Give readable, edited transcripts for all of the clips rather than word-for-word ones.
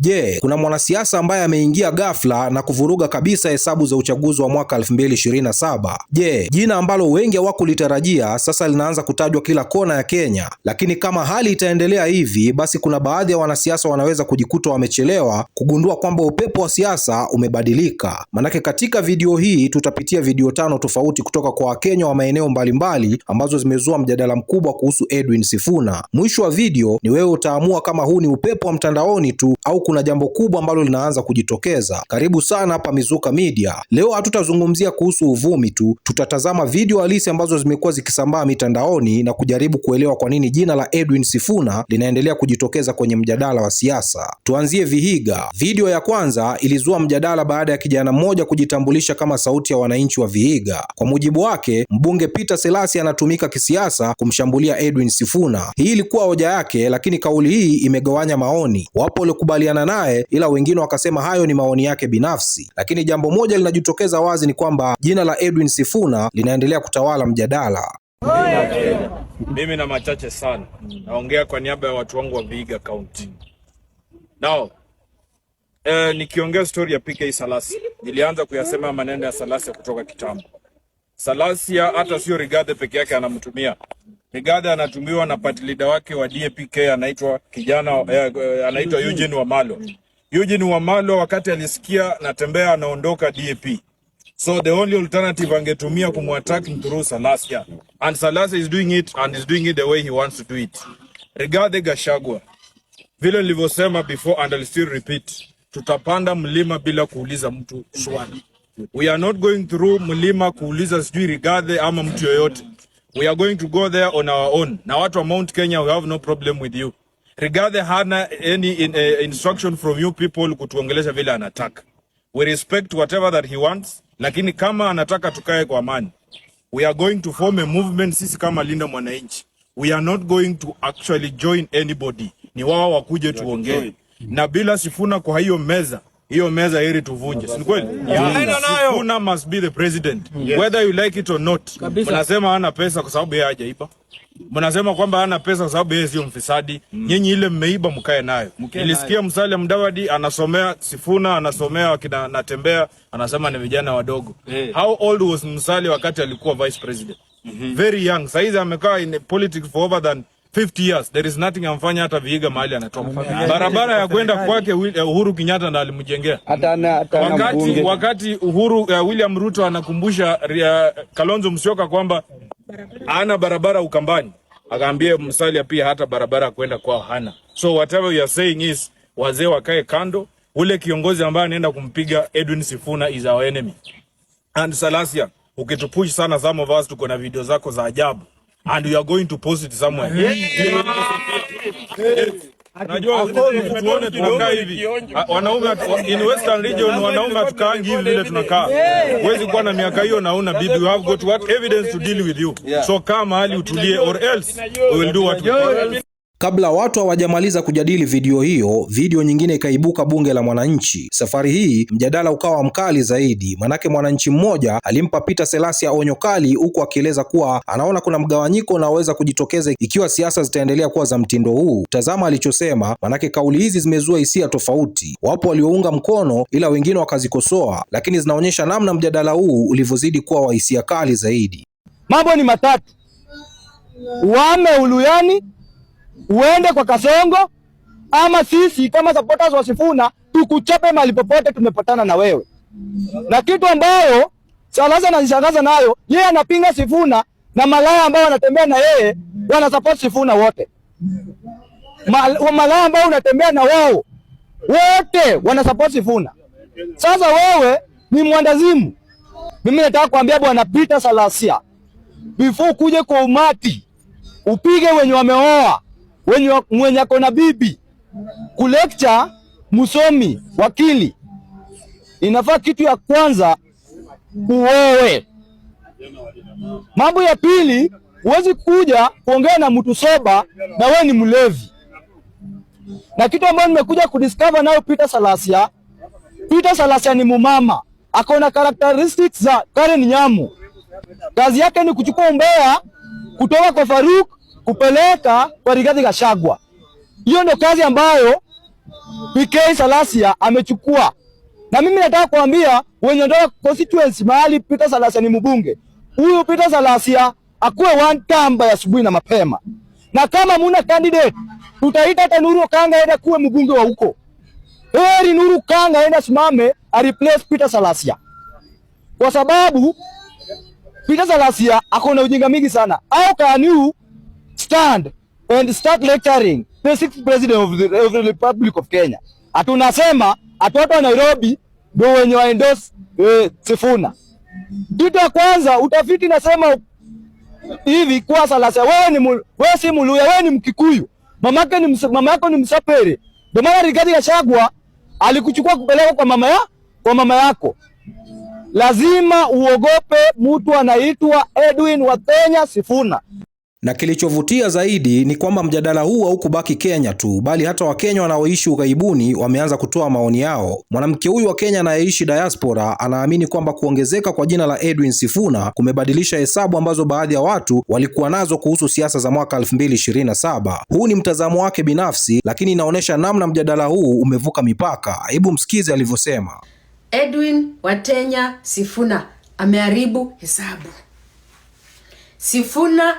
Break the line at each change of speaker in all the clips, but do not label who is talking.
Je, kuna mwanasiasa ambaye ameingia ghafla na kuvuruga kabisa hesabu za uchaguzi wa mwaka 2027? Je, jina ambalo wengi hawakulitarajia sasa linaanza kutajwa kila kona ya Kenya. Lakini kama hali itaendelea hivi, basi kuna baadhi ya wanasiasa wanaweza kujikuta wamechelewa kugundua kwamba upepo wa siasa umebadilika. Manake katika video hii tutapitia video tano tofauti kutoka kwa Wakenya wa maeneo mbalimbali ambazo zimezua mjadala mkubwa kuhusu Edwin Sifuna. Mwisho wa video ni wewe utaamua kama huu ni upepo wa mtandaoni tu au kuna jambo kubwa ambalo linaanza kujitokeza. Karibu sana hapa Mizuka Media. Leo hatutazungumzia kuhusu uvumi tu, tutatazama video halisi ambazo zimekuwa zikisambaa mitandaoni na kujaribu kuelewa kwa nini jina la Edwin Sifuna linaendelea kujitokeza kwenye mjadala wa siasa. Tuanzie Vihiga. Video ya kwanza ilizua mjadala baada ya kijana mmoja kujitambulisha kama sauti ya wananchi wa Vihiga. Kwa mujibu wake, mbunge Peter Salasya anatumika kisiasa kumshambulia Edwin Sifuna. Hii ilikuwa hoja yake, lakini kauli hii imegawanya maoni. Wapo waliokubaliana naye, ila wengine wakasema hayo ni maoni yake binafsi. Lakini jambo moja linajitokeza wazi ni kwamba jina la Edwin Sifuna linaendelea kutawala mjadala.
Mimi na machache sana, naongea kwa niaba ya watu wangu wa Vihiga County. Now, nikiongea story ya PK Salasya, nilianza kuyasema maneno ya Salasya kutoka kitambo. Salasya hata sio Rigathi peke yake anamtumia. Rigathi anatumiwa na party leader wake wa DAPK anaitwa kijana anaitwa Eugene Wamalwa. Eugene Wamalwa wakati alisikia Natembeya anaondoka DAP. So the only alternative angetumia kumwattack ni through Salasya. And Salasya is doing it and is doing it the way he wants to do it. Rigathi Gachagua, vile nilivyosema before and I'll still repeat, tutapanda mlima bila kuuliza mtu swali. We are not going through mlima kuuliza sijui Rigathi ama mtu yoyote. We are going to go there on our own. Na watu wa Mount Kenya, we have no problem with you. Rigathi hana any instruction from you people kutuongelesha vile anataka. We respect whatever that he wants, lakini kama anataka tukae kwa amani, we are going to form a movement. Sisi kama Linda Mwananchi, we are not going to actually join anybody. Ni wao wakuje tuongee, na bila Sifuna kwa hiyo meza, hiyo meza heri tuvunje, si ni kweli? Sifuna must be the president whether you like it or not. Mnasema hana pesa kwa sababu yeye hajaiba. Mnasema kwamba hana pesa kwa sababu yeye sio mfisadi. Nyinyi ile mmeiba mkae nayo. Nilisikia Musalia Mudavadi anasomea Sifuna, anasomea wakina Natembeya, anasema ni vijana wadogo. How old was Musalia wakati alikuwa vice president? Very young. Saizi amekaa in politics for over than 50 years. There is nothing amfanya hata Vihiga mahali anatoka. Barabara ya kwenda kwake Uhuru Kenyatta ndo alimjengea.
Hata na
Wakati,
mbunge.
wakati Uhuru William Ruto anakumbusha Kalonzo Musyoka kwamba hana barabara Ukambani, akaambia Musalia pia hata barabara kwenda kwao hana. So whatever you are saying is wazee wakae kando. Ule kiongozi ambaye anaenda kumpiga Edwin Sifuna is our enemy. And Salasya, ukitupush sana, some of us tuko na video zako za ajabu and we are going to post it somewhere. Najua tuone tunakaa hivi. Wanaume in Western region wanaume hatukaangi hivi vile tunakaa. Huwezi kuwa na miaka hiyo na una bibi. We have got what evidence to deal with you. So kaa mahali utulie or else we will do what we can.
Kabla watu hawajamaliza kujadili video hiyo, video nyingine ikaibuka bunge la Mwananchi. Safari hii mjadala ukawa mkali zaidi, manake mwananchi mmoja alimpa Peter Salasya onyo kali, huku akieleza kuwa anaona kuna mgawanyiko unaoweza kujitokeza ikiwa siasa zitaendelea kuwa za mtindo huu. Tazama alichosema, manake kauli hizi zimezua hisia tofauti. Wapo waliounga mkono, ila wengine wakazikosoa, lakini zinaonyesha namna mjadala huu ulivyozidi kuwa wa hisia kali zaidi.
Mambo ni matatu: uame Uluyani, uende kwa Kasongo, ama sisi kama supporters wa Sifuna tukuchape mahali popote tumepatana na wewe. Na kitu ambayo Salasya ananishangaza nayo, yeye anapinga Sifuna na malaya ambao wanatembea na yeye wana support Sifuna wote. Malaya ambao unatembea na wao wote wana support Sifuna. Sasa wewe ni mwendawazimu. Mimi nataka kuambia bwana Peter Salasya, before kuje kwa umati upige wenye wameoa, wenye mwenye ako na bibi, kulecture msomi wakili, inafaa kitu ya kwanza uoe. Mambo ya pili, huwezi kuja kuongea na mtu sober na wewe ni mlevi. Na kitu ambayo nimekuja kudiscover nayo Peter Salasya, Peter Salasya ni mumama, ako na characteristics za Karen Nyamu. Kazi yake ni kuchukua umbea kutoka kwa Faruk kupeleka kwa Rigathi Gachagua. Hiyo ndio kazi ambayo PK Salasya amechukua. Na mimi nataka kuambia wenye wanatoka constituency mahali Peter Salasya ni mbunge, huyu Peter Salasya akuwe one term by asubuhi na mapema, na kama muna candidate tutaita hata Nuru Kanga aende kuwe mbunge wa huko. Heri Nuru Kanga aende asimame a replace Peter Salasya, kwa sababu Peter Salasya ako na ujinga mingi sana. How can you stand and start lecturing the sixth president of the Republic of Kenya? Hatunasema watoto wa Nairobi ndio wenye wa endorse Sifuna. Kitu ya kwanza, utafiti nasema hivi kwa Salasya, wewe si Mluya, wewe ni Mkikuyu. Mama yako ni Msapere. Ndio maana Rigathi Gachagua alikuchukua kupeleka kwa mama yako. Lazima uogope mtu anaitwa Edwin Watenya Sifuna.
Na kilichovutia zaidi ni kwamba mjadala huu haukubaki Kenya tu, bali hata Wakenya wanaoishi ughaibuni wameanza kutoa maoni yao. Mwanamke huyu wa Kenya anayeishi diaspora anaamini kwamba kuongezeka kwa jina la Edwin Sifuna kumebadilisha hesabu ambazo baadhi ya watu walikuwa nazo kuhusu siasa za mwaka 2027. Huu ni mtazamo wake binafsi, lakini inaonyesha namna mjadala huu umevuka mipaka. Hebu msikize alivyosema.
Edwin Watenya Sifuna ameharibu hesabu. Sifuna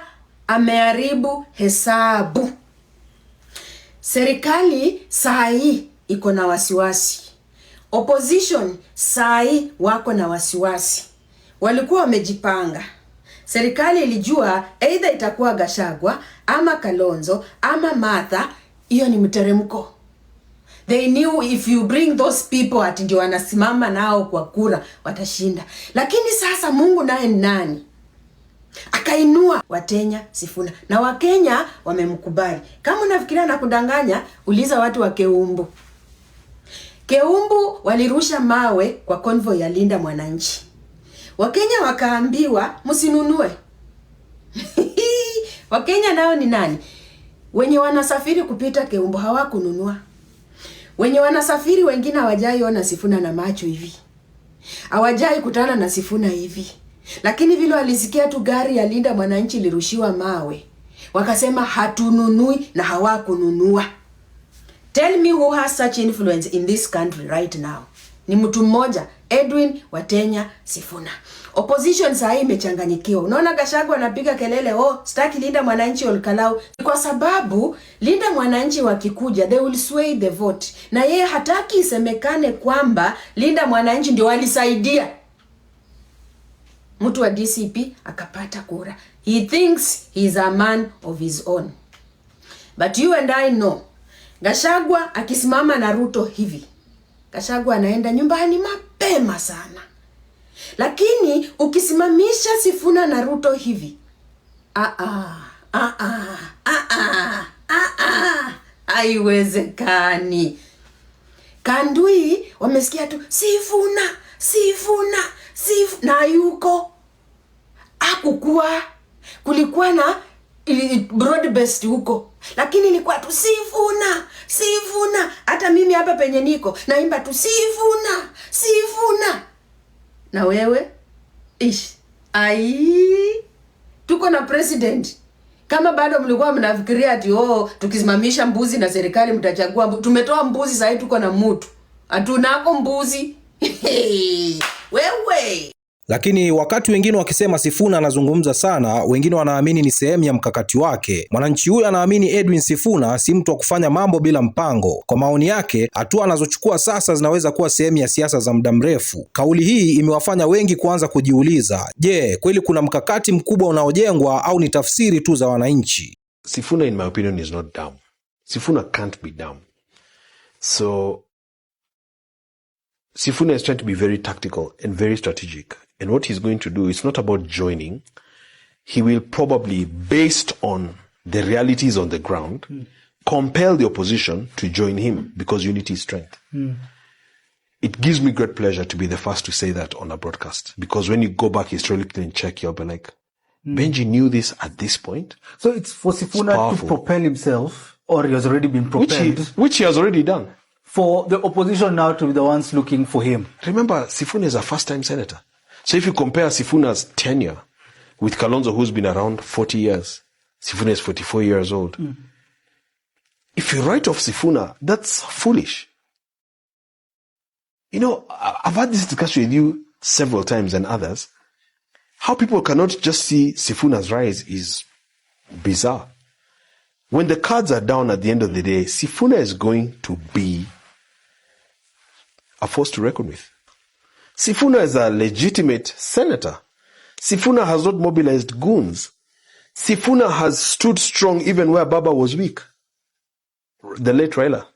ameharibu hesabu. Serikali saa hii iko na wasiwasi, opposition saa hii wako na wasiwasi. Walikuwa wamejipanga. Serikali ilijua either itakuwa Gachagua ama Kalonzo ama Martha, hiyo ni mteremko. They knew if you bring those people ati ndio wanasimama nao kwa kura watashinda. Lakini sasa Mungu naye ni nani? Akainua Watenya Sifuna na Wakenya wamemkubali. Kama unafikiria na kudanganya, uliza watu wa Keumbu. Keumbu walirusha mawe kwa convoy ya Linda Mwananchi. Wakenya wakaambiwa msinunue. Wakenya nao ni nani? Wenye wanasafiri kupita Keumbu hawakununua. Wenye wanasafiri wengine hawajai ona Sifuna na macho hivi, hawajai kutana na Sifuna hivi, lakini vile walisikia tu gari ya Linda Mwananchi ilirushiwa mawe, wakasema hatununui, na hawakununua. Tell me who has such influence in this country right now. Ni mtu mmoja, Edwin Watenya Sifuna. Opposition saa hii imechanganyikiwa. Unaona Gachagua anapiga kelele, "Oh, sitaki Linda Mwananchi Olkalou." Kwa sababu Linda Mwananchi wakikuja, they will sway the vote. Na yeye hataki isemekane kwamba Linda Mwananchi ndio walisaidia mtu wa DCP akapata kura. He thinks he is a man of his own. But you and I know Gachagua akisimama na Ruto hivi, Gachagua anaenda nyumbani mapema sana. Lakini ukisimamisha Sifuna na Ruto hivi, ah ah, ah ah, ah ah, ah ah, haiwezekani. Kandui wamesikia tu Sifuna, Sifuna, Sifuna na yuko akukua, kulikuwa na broad based huko, lakini ilikuwa tu Sifuna, Sifuna. Hata mimi hapa penye niko naimba tu Sifuna, Sifuna, na wewe ish ai, tuko na president. Kama bado mlikuwa mnafikiria ati, oh, tukisimamisha mbuzi na serikali mtachagua tumetoa mbuzi, sahii tuko na mutu, hatunako mbuzi wewe.
Lakini wakati wengine wakisema Sifuna anazungumza sana, wengine wanaamini ni sehemu ya mkakati wake. Mwananchi huyu anaamini Edwin Sifuna si mtu wa kufanya mambo bila mpango. Kwa maoni yake, hatua anazochukua sasa zinaweza kuwa sehemu ya siasa za muda mrefu. Kauli hii imewafanya wengi kuanza kujiuliza, je, kweli kuna mkakati mkubwa unaojengwa au ni tafsiri tu za wananchi?
Sifuna, in my opinion, is not dumb. Sifuna can't be dumb. So Sifuna is trying to be very tactical and very strategic. And what he's going to do is not about joining. He will probably, based on the realities on the ground, compel the opposition to join him because unity is strength. It gives me great pleasure to be the first to say that on a broadcast because when you go back historically and check, you'll be like, Benji knew this at this point.
So it's for Sifuna to
Powerful.
Propel himself, or he has already been propelled,
Which he has already done.
For the opposition now to be the ones looking for him.
Remember, Sifuna is a first time senator. So if you compare Sifuna's tenure with Kalonzo, who's been around 40 years, Sifuna is 44 years old. If you write off Sifuna, that's foolish. I've had this discussion with you several times and others. How people cannot just see Sifuna's rise is bizarre. When the cards are down at the end of the day, Sifuna is going to be a force to reckon with. Sifuna is a legitimate senator. Sifuna has not mobilized goons. Sifuna has stood strong even where Baba was weak, the late Raila.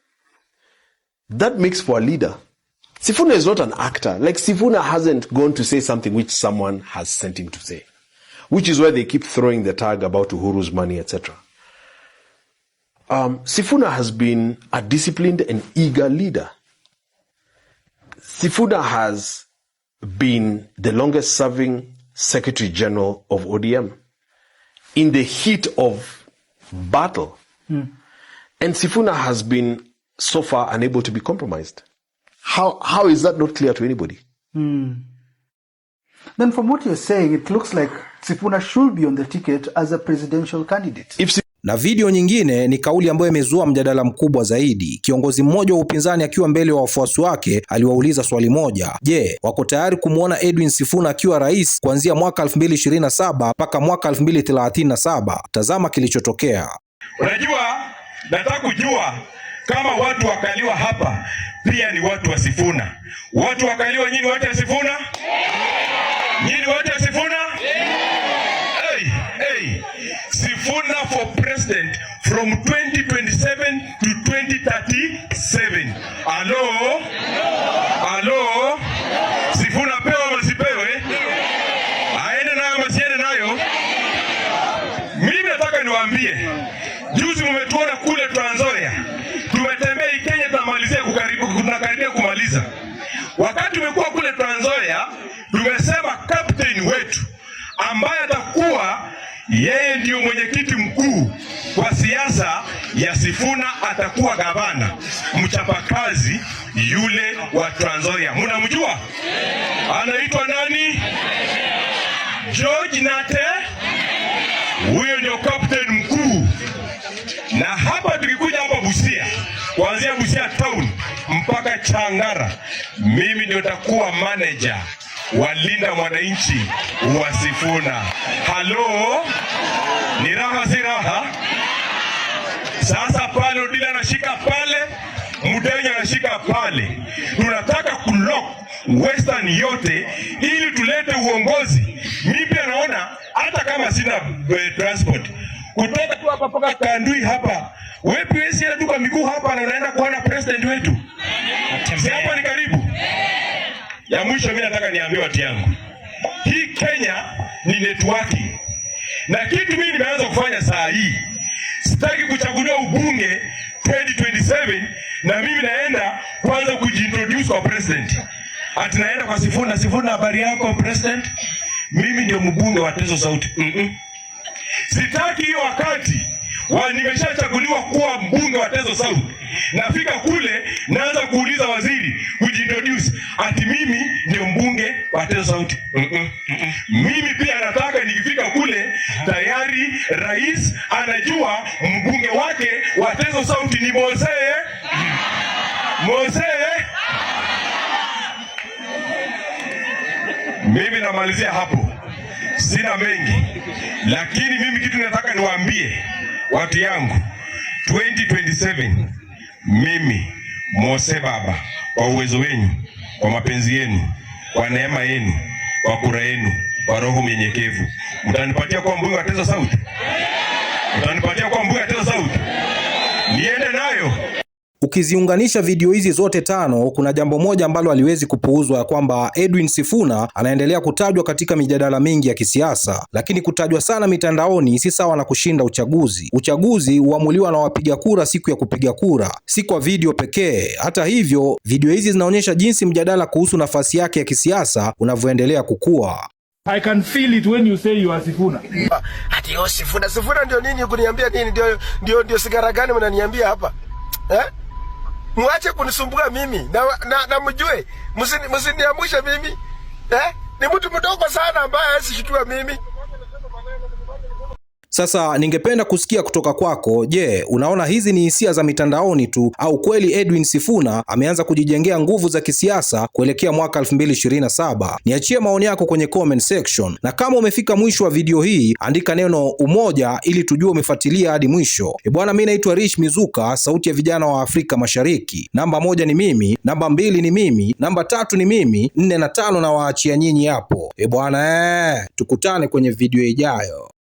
That makes for a leader. Sifuna is not an actor. Like, Sifuna hasn't gone to say something which someone has sent him to say, which is why they keep throwing the tag about Uhuru's money, etc. Sifuna has been a disciplined and eager leader. Sifuna has been the longest serving Secretary General of ODM in the heat of battle. And Sifuna has been so far unable to be compromised. How is that not clear to anybody?
Then from what you're saying, it looks like Sifuna should be on the ticket as a presidential candidate.
If
Na video nyingine ni kauli ambayo imezua mjadala mkubwa zaidi. Kiongozi mmoja wa upinzani akiwa mbele wa wafuasi wake aliwauliza swali moja: je, wako tayari kumwona Edwin Sifuna akiwa rais kuanzia mwaka 2027 mpaka mwaka 2037? Tazama kilichotokea.
Unajua, nataka kujua kama watu wa Kaliua hapa pia ni watu wa Sifuna. Watu wa Kaliua, nyinyi watu wa Sifuna? Nyinyi watu wa Sifuna? Hey, hey. Sifuna for president from 2027 to 2037. Halo? Halo? Sifuna pewe ama sipewe? Aende nayo ama siende nayo? Mimi nataka niwaambie, juzi mmetuona kule Trans Nzoia, tumetembea hii Kenya, tunamalizia kukaribu, tunakaribia kumaliza. Wakati tumekuwa kule Trans Nzoia, tumesema captain wetu ambaye atakuwa yeye ndiyo mwenyekiti mkuu kwa siasa ya Sifuna atakuwa gavana mchapakazi yule wa Trans Nzoia. Mnamjua? Anaitwa nani? George Nate. Huyo ndio captain mkuu. Na hapa tukikuja hapa Busia, kuanzia Busia town mpaka Changara, mimi ndio takuwa manager wa Linda Mwananchi wa Sifuna. Halo, ni raha si raha? Sasa pale Odila anashika pale, Mudenya anashika pale. Tunataka kulock Western yote ili tulete uongozi. Mimi pia naona hata kama sina transport kutoka tu hapa mpaka Kandui hapa, wewe huwezi enda tu kwa miguu hapa na unaenda kuona president wetu, si hapa ni karibu? Ya mwisho, mimi nataka niambie watu yangu, hii Kenya ni networking, na kitu mimi nimeanza kufanya saa hii, sitaki kuchaguliwa ubunge 2027 na mimi naenda kwanza kujiintroduce kwa president, ati naenda kwa Sifuna, "Sifuna, habari yako president, mimi ndio mbunge wa Teso South." Sitaki hiyo wakati wa nimeshachaguliwa kuwa mbunge wa Teso South, nafika kule naanza kuuliza waziri kujiintroduce ati mimi ndio mbunge wa Teso South. Mimi pia nataka nikifika kule tayari rais anajua mbunge wake wa Teso South ni Mose. Mose. Mimi namalizia hapo, sina mengi, lakini mimi kitu nataka niwaambie watu yangu, 2027 mimi Mose Baba, kwa uwezo wenu, kwa mapenzi yenu, kwa neema yenu, kwa kura yenu, kwa roho mnyenyekevu, mtanipatia kwa mbunge wa Teso South, mtanipatia kwa mbunge wa Teso South, niende nayo.
Ukiziunganisha video hizi zote tano, kuna jambo moja ambalo haliwezi kupuuzwa, ya kwamba Edwin Sifuna anaendelea kutajwa katika mijadala mingi ya kisiasa, lakini kutajwa sana mitandaoni si sawa na kushinda uchaguzi. Uchaguzi huamuliwa na wapiga kura siku ya kupiga kura, si kwa video pekee. Hata hivyo, video hizi zinaonyesha jinsi mjadala kuhusu nafasi yake ya kisiasa unavyoendelea kukua.
I can feel it when you say you are Sifuna.
Ati oh, Sifuna, Sifuna ndio nini kuniambia nini? Ndio sigara gani mnaniambia hapa? Eh? Mwache kunisumbua mimi na mjue msiniamushe mimi. Eh? Ni mtu mdogo sana ambaye hawezi shitua mimi.
Sasa ningependa kusikia kutoka kwako, je, unaona hizi ni hisia za mitandaoni tu au kweli Edwin Sifuna ameanza kujijengea nguvu za kisiasa kuelekea mwaka 2027? Niachie maoni yako kwenye comment section, na kama umefika mwisho wa video hii, andika neno umoja ili tujue umefuatilia hadi mwisho. E bwana, mimi naitwa Rich Mizuka, sauti ya vijana wa Afrika Mashariki. Namba 1 ni mimi, namba 2 ni mimi, namba 3 ni mimi, 4 na 5 na waachia nyinyi hapo. E bwana, tukutane kwenye video ijayo.